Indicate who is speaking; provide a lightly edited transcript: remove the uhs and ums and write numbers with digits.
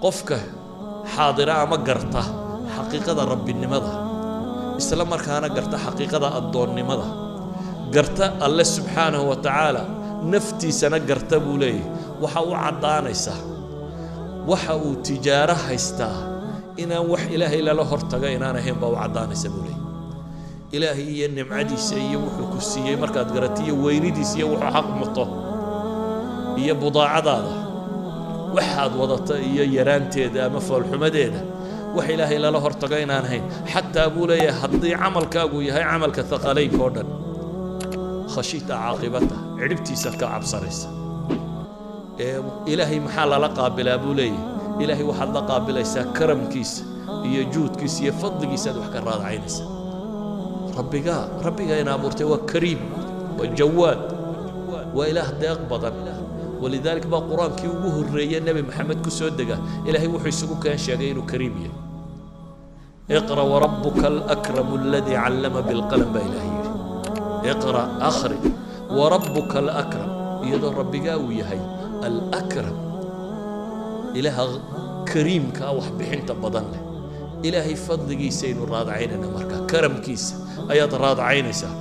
Speaker 1: Qofka xaadira ama garta xaqiiqada rabbinimada, isla markaana garta xaqiiqada addoonnimada, garta Alle subxaanahu wa tacaala, naftiisana garta, buu leeyahay, waxa u caddaanaysa waxa uu tijaaro haystaa inaan wax Ilaahay lala hortaga inaan ahayn baa u caddaanaysa, buu leeyahay. Ilaahay iyo nimcadiisa iyo wuxuu ku siiyey markaad garato, iyo weynidiisa iyo wuxuu xaq muto, iyo budaacadaada waxaad wadata iyo yaraanteeda ama foolxumadeeda, wax Ilaahay lala hortago inaan ahayn, xataa, buu leeyahay, haddii camalkaagu yahay camalka thaqalaynka oo dhan, khashita caaqibata, cidhibtiisaad ka cabsanaysa. Ee Ilaahay maxaa lala qaabilaa, buu leeyahay? Ilaahay waxaad la qaabilaysaa karamkiisa iyo juudkiisa iyo fadligiisaad wax ka raadacaynaysaa. Rabbigaa, Rabbigaa ina abuurtay, waa kariim, waa jawaad, waa Ilaah deeq badan. Walidalik baa Qur-aankii ugu horreeye Nebi Maxamed ku soo dega Ilaahay wuxuu isugu keen sheegay inuu kariim yahay. "Iqra warabuka alakramu aladii callama bilqalam" baa Ilaahay yidhi. Iqra, akhri, warabuka alakram, iyadoo Rabbigaa uu yahay alakram, Ilaaha kariimka ah, wax bixinta badan leh. Ilaahay fadligiisaynu raadacaynayna, marka karamkiisa ayaad raadacaynaysaa.